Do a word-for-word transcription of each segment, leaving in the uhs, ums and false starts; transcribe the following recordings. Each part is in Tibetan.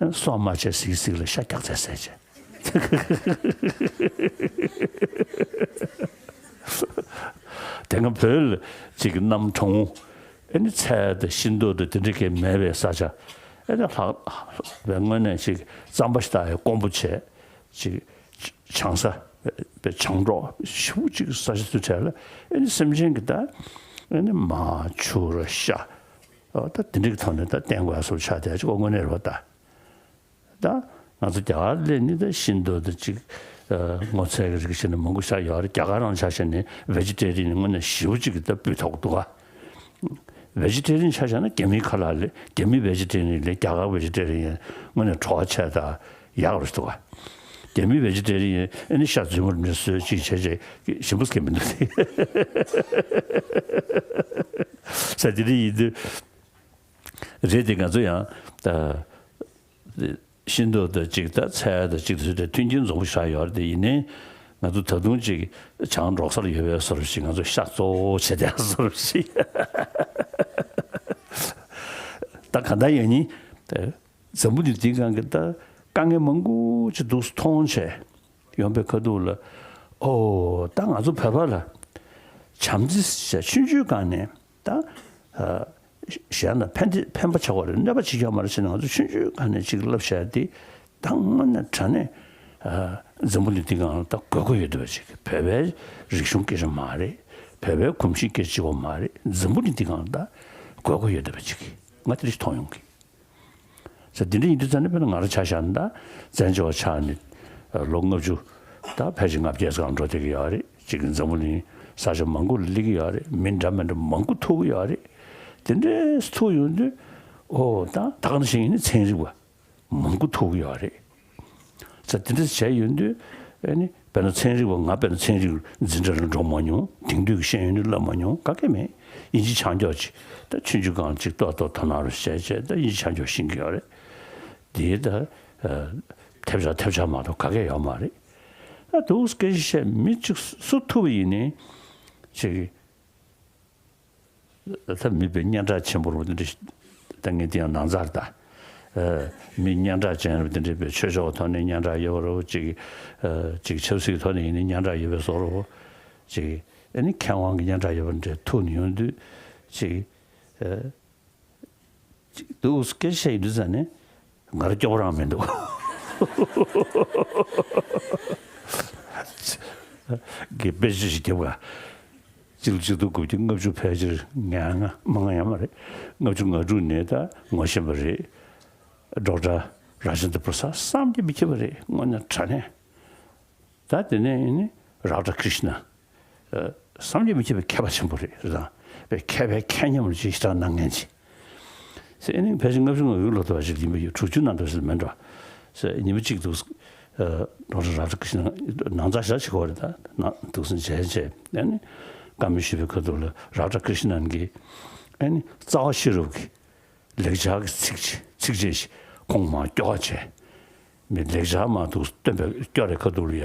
སོག་མ་བྱས་ཟིག་ཟིག་ལ་ཤ་རྒྱགས་ཚད་ཟས་བྱས། དེ་སྔ་བོད་ལ་ཅིག་གནམ་གྲང་མོ། ཨེ་ནི་ཚལ་དང་ཤིང་ཏོག་དང་དེ་འདྲ་གས་མེད་པའི་ས་ཆ། ཨེ་ནི་ལྷག་པའི་དངོས་གནས་ཅིག་རྩམ་པ་ཞིག་བཏགས་ཡ་སྐོམ་པོ་བྱས། ཅིག་བྱང་ས་བྱང་འབྲོག་ཞེ་པོ་ཅིག་ས་ཆ་ཚོའི་གྲས་ལ་ཨེ་ནི་སེམས་ཅན་གྱི་ད་ཨེ་ནི་མ་ཕྱུར་ཤ། ཨོ་ད་དེ་འདྲ་གི་ཐོག་ནས་ད་བསྟེན་དགོས་ཡ་སོགས་ཆགས་བསྡད་ཅིག་ཨོ་དངོས་གནས་རེད་པ་ད། ད་ང་ཚོ་རྒྱ་གར་སླེབས་ནི་ད་ཤིང་ཏོག་ད་ཅིག་སྔོ་ཚལ་གྱི་རིགས་ཤིག་ནི་མང་པོ་ཤ་ཡོད་རེད། རྒྱ་གར་རང་ཆ་བཞག་ནས་བེ་ཇི་ཊེ་རི་ཡན་ནི་དངོས་གནས་ཞེ་པོ་ཅིག་གི་ད་སྤུས་དག་འདུག་ག་བེ་ཇི་ཊེ་རི་ཡན་ཆ་བཞག་ན་རྒྱ་མིའི་ཁ་ལག་ལས་རྒྱ་མི་བེ་ཇི་ཊེ་རི་ཡན་ལས་རྒྱ་གར་བེ་ཇི་ཊེ་རི་ཡན་དངོས་གནས་བྲོ་བ་ཆེ་ད་ཡག་རུ་འདུག་ག་རྒྱ་མི་བེ་ཇི་ཊེ་རི་ཡན་ཨེ་ནི་ཤ་རྫུན་མ་རུ་འདྲ་བཟོས་ཅིག་བྱས་བྱས་ཞིམ་པོ་སྐྱེ་མི་འདུག་སྟེ། ས་དེ་རིགས་ཡིན་དུས་རེད་དེ་ང་ཚོ་ཡང་ད། ཤིང་ཏོག་དང་གཅིག་དང་ཚལ་དང་གཅིག་ཏུ་ཟེར་ཏེ་མཐུན་རྐྱེན་འཛོམས་པོ་ཞིག་ཡོད་རེད་དེ། ཡིན་ནའི་ང་ཚོ་ད་དུང་ཅིག་བྱང་འབྲོག་སར་ཡོད་པའི་བཟོ་འདྲ་ཞིག་ང་ཚོ་ཤ་གཙོ་བོ་བྱས་བསྡད་བཟོ་འདྲ་ཞིག་ད་ག་འདྲ་ཡིན་ནའི་འཛམ་བུ་གླིང་འདིའི་སྒང་གི་ད་དཀའ་ངལ་མང་པོ་ཅིག་འདུག་མཐོང་བྱས་ཡོང་པའི་ཁ་ཐུག་ལ། ཨོ་ད་ང་ཚོ་བོད་པ་ལ་བྱམས་བརྩེ་ཞེས་ཆུང་ཆུང་སྒང་ནས། ད་ཨ་གཞན་ལ་ཕན་བདེ་ཕན་པ་བྱ་དགོས་རེད། གནོད་པ་བྱེད་ཀྱི་ཡོད་མ་རེད་ཟེར་ནས་ང་ཚོ་ཆུང་ཆུང་སྒང་ནས་ཅིག་བསླབ་བྱ་དེ་ད་དངོས་གནས་དྲང་གནས་ཨ་འཛམ་བུ་གླིང་འདི་སྒང་ལ་ད་དགོས་མཁོ་ཡོད་བསྡད་པ་ཅིག་བོད་པའི་རིག་གཞུང་སྐད་ཆ་མ་རེད། བོད་པའི་གོམས་གཤིས་སྐད་ཆ་གཅིག་པོ་མ་རེད། འཛམ་བུ་གླིང་འདི་སྒང་ལ་ད་དགོས་མཁོ་ཡོད་བསྡད་པ་ཅིག་ང་དེ་འདྲ་ཞིག་མཐོང་ཡོང་གི་ཟེར། འདི་འདྲ་ཡིན་དུས་ཙང་ནས་དཔེར་ན་ང་རང་ཆ་བཞག་ན་ད་བཙན་བྱོལ་བ་ཆགས་ནས་ལོ་ལྔ་བཅུ་ད་ཕལ་ཆེར་ལྔ་བརྒྱའི་སྒང་འགྲོ་བསྡད་ཀྱི་ཡོད་རེད། གཅིག་གི་འཛམ་བུ་གླིང་ས་ཆ་མང་པོ་ལ་སླེབས་ཀྱི་ཡོད་རེད། མི་འདྲ་མི་འདྲ་མང་པོ་ཐུག་གི་ཡོད་རེད། དེ་འདྲས་ཐུག་ཡོང་དུས་ཨོ་ད་ད་ག་ནང་བཞིན་ཡིན་ན་ཚན་རིག་པ་མང་པོ་ཐུག་གི་ཡོད་རེད། ཟེར་དེ་འདྲས་བྱས་ཡོང་དུས་ཨ་ནི་དཔེར་ན་ཚན་རིག་པ་ང་དཔེར་ན་ཚན་རིག་འཛིན་གྲྭ་ལ་འགྲོ་མ་མྱོང་། དེང་དུས་ཀྱི་ཤེས་ཡོན་ནི་བསླབ་མ་མྱོང་། ག་གེ་མེད། དབྱིན་ཇི་ཆ་འཇོག་ཅིག་ད་ཆུང་ཆུང་སྒང་ཅིག་ཏོག་ཏོག་དོ་སྣང་རུ་བྱས་བྱས་ད་དབྱིན་ཇི་ཆ་འཇོག་ཤེས་ཀྱི་ཡོད་རེད། དེའི་ད་ཐེབས་ཆག་ཐེབས་ཆག་མ་གཏོགས་ག་གེ་ཡོད་མ་རེད། ད་འདུག་སྐད་ཆ་བཤད་མི་གཅིག་སུ་ཐུབ་པ་ཡིན་ནའི་ཅིག་ད་མི་དཔེ་སྙན་གྲགས་ཆེན་པོ་རུ་འདི་འདྲ་ད་ངས་དེ་ཡང་ནང་ཚར་ད། མི་སྙན་གྲགས་ཅན་རུ་འདི་འདྲ་བའི་ཆོས་ཕྱོགས་ཐོག་ནས་སྙན་གྲགས་ཡོད་རུ་ཅིག་ཅིག་ཆབ་སྲིད་ཐོག་ནས་ཡིན་ནའི་སྙན་གྲགས་ཡོད་པའི་བཟོ་རུ་ཅིག་ཨ་ནི་མཁས་དབང་གི་སྙན་གྲགས་ཡོད་པ་འདྲ་ཐུག་ནས་ཡོང་དུས་ཅིག་ཅིག་འདུག་སྐད་ཆ་བཤད་ཡོང་དུས་ཙང་ནས་ང་རང་སྐྱོ་པོ་རང་མི་འདུག་གི་དཔེ་ཆ་ཞིག་རྒྱབ་ག་གཅིག་ལ་གཅིག་ཏུ་དགུ་བརྒྱ་ལྔ་བཅུ་ཕལ་ཆེར་ང་ལྔ་མང་ཡང་མ་རེད། ལྔ་བཅུ་ང་དྲུག་ནས་ད་ངོ་ཤེས་པ་རེད། ཌོག་ཊར་ར་ཇེན་དྲ་པྲ་སཱད་བསམ་གྱིས་མི་ཁྱབ་པ་རེད། དངོས་གནས་དྲང་གནས། ད་དེ་ནས་ཨ་ནི་རཱ་ཌ་ཀྲི་ཤི་ན། ཨ་བསམ་གྱིས་མི་ཁྱབ་པའི་མཁས་པ་ཆེན་པོ་རེད། རེད་དང་། པའི་མཁས་པའི་མཁས་མཉམ་རུ་ཅིག་ཞེ་དྲག་གནང་མཁན་ཅིག་ཟེར་ཨ་ནི་ཕལ་ཆེར་ལྔ་བཅུ་ང་དགུའི་ལོ་ཐོག་ཅིག་ཡིན་པ་ཡོད། དྲུག་ཅུ་ནང་དུ་ཟེར་མེད་འགྲོ། ཟེར་ཉི་མ་གཅིག་འདུག་ཨ་ཌོག་ཊར་རཱ་ཌ་ཀྲི་ཤི་ན་ནང་ཚགས་ཞེ་དྲག་བྱེད་ཀྱི་ཡོད་རེད། ད་ནང་འདུག་སེ་མཇལ་བྱས་ཨ་ནི་བཀའ་མོལ་ཞུས་པའི་ཁ་ཐུག་ལ་རཱ་ཌ་ཀྲི་ཤི་ནན་གྱིས་ཨ་ནི་རྩ་བ་ཤེས་རབ་ཀྱི་ལེགས་སྦྱར་གྱི་ཚིགས་བཅད་ཚིགས་བཅད་ཞིག་ཁོང་མར་སྐྱོར་བ་བྱས། མི་ལེགས་སྦྱར་མར་འདུག་སྟོན་པའི་སྐྱོར་རེ་ཁ་ཐུག་ལ་ཡ་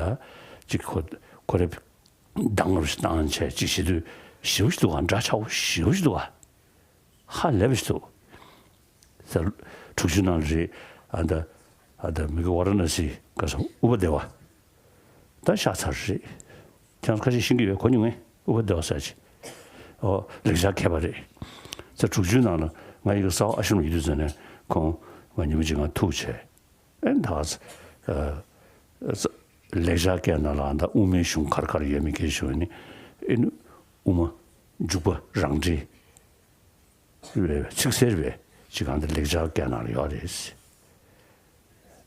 ཅིག་ཁོ་ཁོ་རེ་གདངས་རུ་ཞིག་བཏང་བྱས་ཅིག་བྱེད་དུས་ཞེ་པོ་ཞིག་འདུག་ག་འདྲ་ཆགས་པོ་ཞེ་པོ་ཞིག་འདུག་ག་ཧ་ལས་པ་ཞིག་འདུག་ཟེར། དྲུག་ཅུ་ནང་ལ་རེད། ཨ་ད་ཨ་ད་མི་གི་ཝཱ་ར་ཎ་སི་ག་ས་ཨུ་པ་དེ་ཝ། ད་ཤག་ཚར་རེད། ཁྱེད་ཚོ་ཁ་ཤས་ཤེས་ཀྱི་ཡོད། གོ་མྱོང་ངས་ཨུ་པ་དེ་ཝ་ཟེར་ཅིག་ཨོ་ལེགས་སྦྱར་མཁས་པ་རེད། ད་དྲུག་ཅུའི་ནང་ལ་ང་ཡི་གེ་གསར་པ་ཨ་ཤུ་ལ་ཡོད་དུས་ཙམ་ནས་ཁོང་ང་ཉི་མ་གཅིག་ང་ཐུག་བྱས། ཨེ་ད་ཨ་ལེགས་སྦྱར་སྐད་ནང་ལ་ད་དབུ་མའི་གཞུང་ག་རེ་ག་རེ་ཡོད་མེད་སྐད་ཆ་ཞུ་ནི་ཨེ་ནི་དབུ་མ་འཇུག་པ་རང་འགྲེལ། རེད་པས། ཚིག་གསལ་རེད་པས། ཅིག་གང་དེ་ལེགས་སྦྱར་སྐད་ནང་ལ་ཡོད་རེད།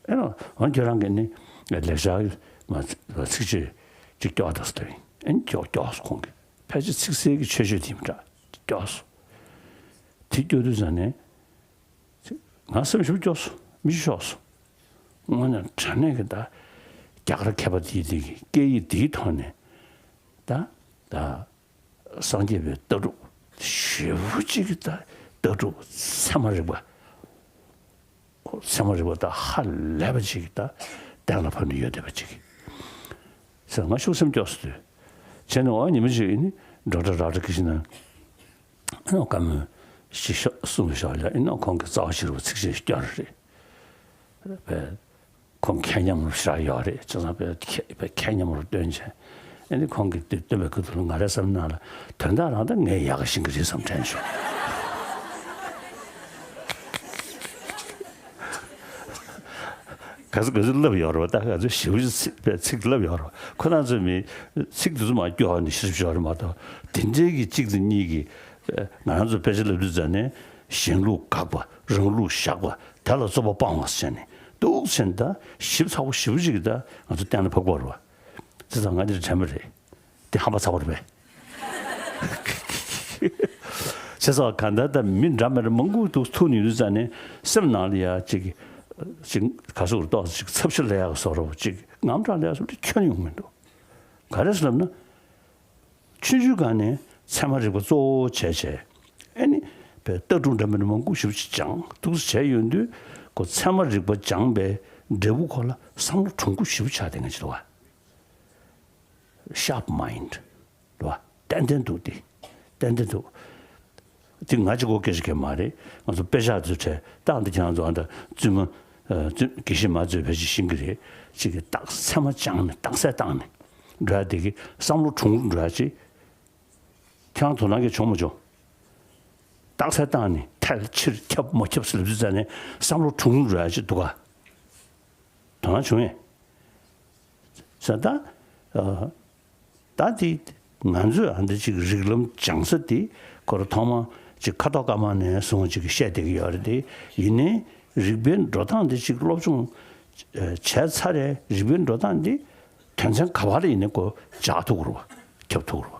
ཨེ་ནོ་འོན་ཁྱོད་རང་གིས་ནི་ལེགས་སྦྱར་མ་ཚིགས་བཅད་ཅིག་སྐྱོར་དང་ཟེར་དོན་ཨེ་ནི་སྐྱོར་སྐྱོར་སོང་། ཁོང་གིས་ཕལ་ཆེར་ཚིག་གསལ་གྱི་ཆོས་ཆོས་དེ་མི་འདྲ་སྐྱོར་སོང་། དེ་སྐྱོར་དུས་ཙང་ནས་ང་སེམས་ཞིབ་སྐྱོར་སོང་། མི་ཤོག་སོང་། དངོས་གནས་དྲང་གནས་ཀྱི་ད་རྒྱ་གར་མཁས་པ་དེའི་དེ་གི་སྐད་ཡིག་དེའི་ཐོག་ནས་ད་ད། སངས་རྒྱས་པའི་ལྟ་གྲུབ་ཞེ་པོ་ཅིག་གི་ད་ལྟ་གྲུབ་ཚད་མ་རིག་པ། ཚད་མ་རིག་པ་ད་ཧ་ལས་པ་ཅིག་ད་གཏན་ལ་ཕབ་ནས་ཡོད་བསྡད་པ་ཅིག་ཟེར་ང་ཤུགས་སེམས་སྐྱོ་སོང་དུས། བྱས་ནས་འོ་ཉི་མ་ཅིག་ཨེ་ནི་ཌོག་ཊར་རཱ་ཌ་ཀྲི་ཤི་ནན་ཨེ་ནི་བཀའ་མོལ་ཞིག་ཤོག་གསུངས་ཤོག་ལ་ཨེ་ནི་ཁོང་གི་རྩ་བ་ཤེས་རབ་ཚིགས་བཅད་སྐྱོར་རེད། པས་ཁོང་མཁས་མཉམ་རུ་ཞེ་དྲག་ཡོད་རེད། བྱས་ཙང་པས་མཁས་པས་མཁས་མཉམ་རུ་སྟོན་བྱས། ཨ་ནི་ཁོང་གིས་དེ་སྟོན་པའི་སྐབས་དུ་ལ་ང་རའི་བསམ་ནང་ལ་དོན་དག་རང་ད་ངས་ཡག་ག་ཤེས་ཀྱི་རེད་བསམ་དྲན་བྱུང་། ག་ཚོད་ག་ཚོད་བསླབས་ཡོད་རེད་བ། ད་ག་ཚོད་ཞེ་པོ་ཅིག་ཚིག་པའི་ཚིག་བསླབས་ཡོད་རེད་བ། ཁོ་རང་ཚོའི་མི་ཚིག་དེ་ཚོ་མར་སྐྱོར་ནས་ཤེས་རབ་ཤོར་རེད་མ་གཏོགས། དེ་འདྲའི་གི་གཅིག་དང་གཉིས་ཀྱི་ང་རང་ཚོ་དཔེ་ཆ་བསླབ་དུས་ཙ་ནས་གཞན་ལུགས་དགག་པ། རང་ལུགས་བཞག་པ། དེ་ལ་རྩོད་པ་སྤང་བ་ཟེར་ནས་འདུག་ཟེར་ནས་ད་ཞིབ་ཚགས་པོ་ཞེ་པོ་ཅིག་གིས་ད་ང་ཚོ་གཏན་ལ་ཕབ་དགོས་རེད་བ། བྱས་ཙང་ང་འདིར་དྲན་པ་རེད། འདི་ཧམ་པ་ཚ་བོ་རེད་པས། བྱས་ཙང་གང་ལྟར་ད་མི་འདྲ་མི་འདྲ་མང་པོ་འདུག་ཐུག་ནས་ཡོད་དུས་ཙ་ནས་སེམས་ནང་ལ་ཡ་ཅིག་ཅིག་ག་ཟེར་དགོས་རེད། ཏོག་ཙམ་ཅིག་ཚབ་ཤེས་ལ་ཡག་བཟོ་འདྲ་པོ་ཅིག་དངངས་སྐྲག་ལ་ཡག་བཟོ་འདྲ་ཁྱོན་ཡོང་མི་འདུག་ག་རེ་ཟེར་ལབ་ན། ཆུང་ཆུང་སྒང་ནས་ཚད་མ་རིག་པ་གཙོ་བོ་བྱས་བྱས། ཨེ་ནི། པའི་ལྟ་གྲུབ་འདྲ་མི་འདྲ་མང་པོ་ཞེ་པོ་ཅིག་སྦྱངས་འདུག་སེ་བྱས་ཡོང་དུས། ཁོ་ཚད་མ་རིག་པ་སྦྱངས་པའི་འབྲས་བུ་ཁོ་ལ་བསམ་བློ་གྲུང་པོ་ཞེ་པོ་ཆགས་བསྡད་མཁན་ཅིག་འདུག་བ། Sharp mind། རེད་བ། ཏན་ཏན་འདུག་སྟེ། ཏན་ཏན་འདུག་དེ་ང་གཅིག་པོ་སྐད་ཆ་གང་མ་རེད། ང་ཚོ་དཔེ་ཆ་ཚོའི་གྲས་ད་འདི་ཁྱེད་རང་ཚོ་ཨ་འདྲ་བཙུན་མ། ཨ། བཙུན། དགེ་བཤེས་མ་ཚོས་ཕལ་ཆེར་ཤེས་ཀྱི་རེད། ཅིག་གིས་རྟགས་ཚད་མ་སྦྱངས་ནས་རྟགས་གསལ་བཏང་ནས་འགྲོ་ཡ་དེ་གི་བསམ་བློ་གྲུང་རུ་འགྲོ་ཡ་ཅིག་ཁྱེད་རང་དོ་སྣང་གིས་བྱུང་མ་བྱུང་། རྟགས་གསལ་བཏང་ནས་ཐལ་ཕྱིར་ཁྱབ་མ་ཁྱབ་ཟེར་ལབ་དུས་ཙ་ནས་བསམ་བློ་གྲུང་རུ་འགྲོ་ཡ་ཅིག་འདུག་ག་དོ་སྣང་བྱུང་ངས། ས་ད། ཨ། ད་དེ་ང་ཚོས་ཨ་འདི་ཅིག་རིགས་ལམ་སྦྱང་ས་དེ་ཁོ་རང་ཐོག་མ་ཅིག་ཁ་དོག་དཀར་དམར་ནས་བཟུང་ཅིག་བཤད་བསྡད་ཀྱི་ཡོད་རེད་དེ། ཡིན་ནའི་རིག་པའི་འགྲོ་སྟངས་དེ་ཅིག་སློབ་སྦྱོང་བྱས་ཚར་རེད། རིག་པའི་འགྲོ་སྟངས་དེ་དོན་ཚན་ག་པར་ཡིན་ནའི་ཁོ་འཇགས་ཐུབ་ཀྱི་རེད་བ། ཁྱབ་ཐུབ་ཀྱི་རེད་བ།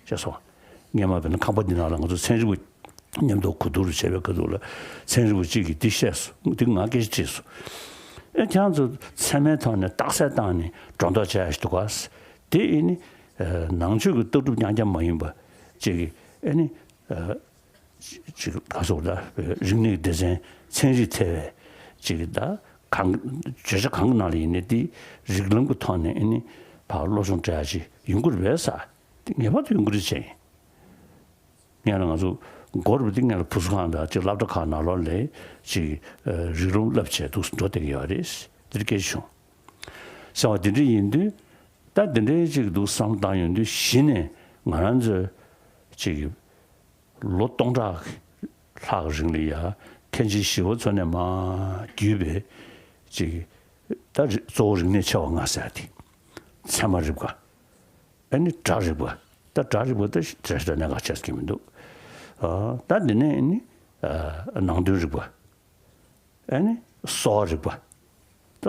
ཤེས་སོང་། སྔོན་མ་བས་ན་ཁང་པ་འདི་ནང་ལ་ང་ཚོ་ཚན་རིག་པ་མཉམ་དུ་གོ་བསྡུར་བྱས་པའི་སྐབས་དུ་ལ་ཚན་རིག་པ་གཅིག་གིས་འདི་བཤད་སོང་། འདི་ང་སྐད་ཆ་དྲིས་སོང་། ཨེ་ཁྱེད་རང་ཚོ་ཚད་མའི་ཐོག་ནས་རྟགས་གསལ་བཏང་ནས་སྒྲོ་འདོགས་བཅད་ཡ་ཞིག་འདུག་ག་དེ་ཨེ་ནི། ཨ། ནང་ཆོས་ཀྱི་ལྟ་གྲུབ་རྐྱང་རྐྱང་མ་ཡིན་པ་ཅིག་གིས་ཨེ་ནི། ཨ། ཅིག་ག་སོགས་ད་རིག་གནས་སྡེ་ཚན་ཚན་རིག་ཐེ་བའི་ཅིག་ད་གང་བརྗོད་བྱ་གང་གི་ནང་ལ་ཡིན་ནའི་དེ་རིགས་ལམ་གྱི་ཐོག་ནས་ཨེ་ནི་ཕར་སློབ་སྦྱོང་སྤྲད་ཡ་ཅིག་ཡོང་གི་རེད་པས་ས། དེ་ངེས་པར་དུ་ཡོང་གི་རེད་བྱས་ཡིན། ངས་ལ་ང་ཚོ་མགོ་རུ་དེ་ངས་ལ་བུ་གསོ་ཁང་དང་ཅིག་སློབ་གྲྭ་ཁག་ནང་ལོགས་ལ་ཅིག་རིགས་ལམ་བསླབ་བྱས་འདུག་འགྲོ་བསྡད་ཀྱི་ཡོད་རེད། འདིར་སྐད་ཆ་བྱུང་། བྱས་པ་འདི་འདྲ་ཡིན་དུས་ད་འདི་འདྲའི་ཅིག་འདུག་བསམ་བློ་བཏང་ཡོང་དུས་གཞི་ནས་ང་རང་ཚོས་ཅིག་ལོ་སྟོང་ཕྲག་ལྷག་རིང་ལ་ཡ་མཁན་ཆེན་ཞི་བ་འཚོ་ནས་མར་བརྒྱུད་པའི་ཅིག་ད་རི་གཙོ་བོ་རིག་གནས་ཆེ་བ་ལྔ་ཟེར་ཡ་དེ། ཚད་མ་རིག་པ། ཨ་ནི་སྒྲ་རིག་པ། ད་སྒྲ་རིག་པ་ད་དེ་འདྲ་ཞིག་ད་གནད་འགག་ཆགས་ཀྱི་མི་འདུག་ཨ། ད་འདི་ནས་ཨ་ནི་ཨ་ནང་དོན་རིག་པ། ཨ་ནི་གསོ་བ་རིག་པ། ད་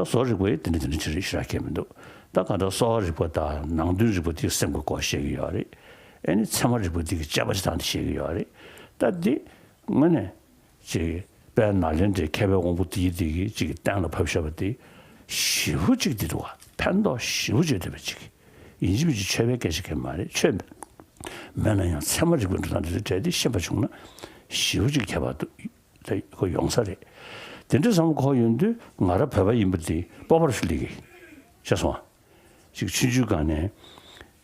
གསོ་བ་རིག་པ་ཡི་དེ་འདྲ་དེ་འདྲ་ཅིག་རེད་ཞེ་དྲག་གང་མི་འདུག་ད་གང་ལྟར་གསོ་བ་རིག་པ་དང་ནང་དོན་རིག་པ་དེ་སེམས་ཀྱི་སྐོར་བཤད་ཀྱི་ཡོད་རེད། ཨ་ནི་ཚད་མ་རིག་པ་དེ་གི་དཔྱད་པ་ཅིག་བཏང་སྟེ་བཤད་ཀྱི་ཡོད་རེད། ད་འདི་དངོས་གནས་ཅིག་དཔལ་ནཱ་ལེནྡྲའི་མཁས་པའི་དབང་པོ་དེ་ཡི་དེ་གི་ཅིག་གཏན་ལ་ཕབ་བཞག་པ་དེ་ཞེ་པོ་ཅིག་འདི་འདུག་བ། ཕན་ཐོགས་ཞེ་པོ་ཅིག་ཡོད་བསྡད་པ་ཅིག་ཡིན་གཅིག་མིན་གཅིག་ཆོས་པའི་སྐད་ཆ་གང་མ་རེད། ཆོས་མེད་ན་ཡང་ཚད་མ་རིག་པའི་འགྲོ་སྟངས་དེ་ཚོ་བྲལ་ཏེ་ཤེས་པ་བྱུང་ན་ཞེ་པོ་ཅིག་ཁྱད་པར་འདུག་ད་ཁོ་ཡོང་ས་རེད། དེ་འདྲ་བསམ་བློ་འཁོར་ཡོང་དུས་ང་རང་བོད་པ་ཡིན་པ་དེ་སྤོབས་པ་རུ་སླེབས་ཀྱི། ཤེས་སོང་ཨ། ཅིག་ཆུང་ཆུང་སྒང་ནས་